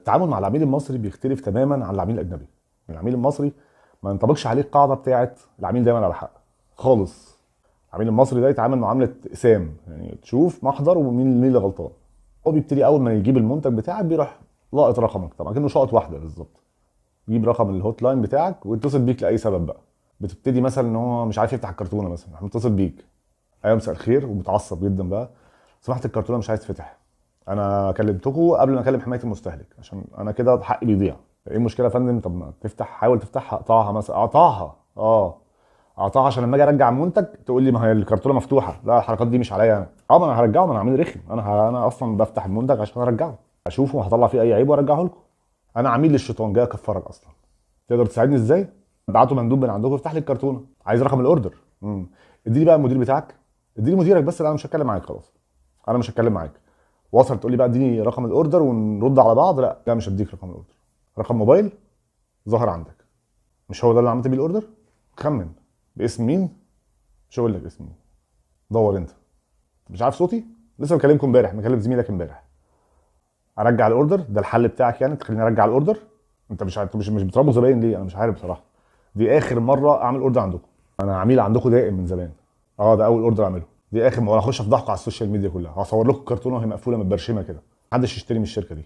التعامل مع العميل المصري بيختلف تماما عن العميل الاجنبي. العميل المصري ما ينطبقش عليه القاعدة بتاعه العميل دايما على حق خالص. العميل المصري ده يتعامل معاملة سام، يعني تشوف محضر ومين اللي غلطان. هو بيبتدي اول ما يجيب المنتج بتاعك بيروح لاقط رقمك، طبعا كانه شاقط واحدة بالظبط، يجيب رقم ال hotline بتاعك ويتصل بيك لاي سبب بقى. بتبتدي مثلا ان هو مش عارف يفتح الكرتونه مثلا، راح متصل بيك، ايوه مساء الخير، ومتعصب جدا بقى، سمحت الكرتونه مش عايز تفتح، انا كلمتكم قبل ما اكلم حماية المستهلك عشان انا كده حقي بيضيع. ايه المشكلة يا فندم؟ طب ما تفتح، حاول تفتحها، اقطعها مثلا، اقطعها، اقطعها عشان لما اجي ارجع المنتج تقول لي ما هي الكرتونه مفتوحة. لا الحركات دي مش عليا انا، ما انا هرجعه، ما انا عميل رخم، انا اصلا بفتح المنتج عشان ارجعه، اشوفه وهطلع فيه اي عيب وارجعه لكم. انا عميل للشيطان جاي اكفرك اصلا. تقدر تساعدني ازاي؟ ابعتوا مندوب من عندكم يفتح لي الكرتونه، عايز رقم ال order، اديني بقى المدير بتاعك، اديني مديرك بس، لا انا مش هتكلم معاك خلاص، انا مش هتكلم معاك. وصل تقول لي بقى اديني رقم ال order ونرد على بعض، لا لا مش هديك رقم ال order. رقم موبايل ظهر عندك، مش هو ده اللي عملت بيه ال order؟ خمن باسم مين؟ مش هقول لك اسم مين، دور انت. مش عارف صوتي؟ لسه مكلمكم امبارح، مكلم زميلك امبارح. ارجع ال order ده الحل بتاعك يعني؟ تخليني ارجع ال order؟ انت مش عارف، مش بتربوا زباين ليه؟ انا مش عارف بصراحة. دي اخر مرة اعمل order عندكم، انا عميل عندكم دائم من زمان، ده اول order اعمله، دي اخر مرة اخش افضحكم على ال social media كلها، هصور لكم الكرتونه وهي مقفولة متبرشمه كده، محدش يشتري من الشركة دي.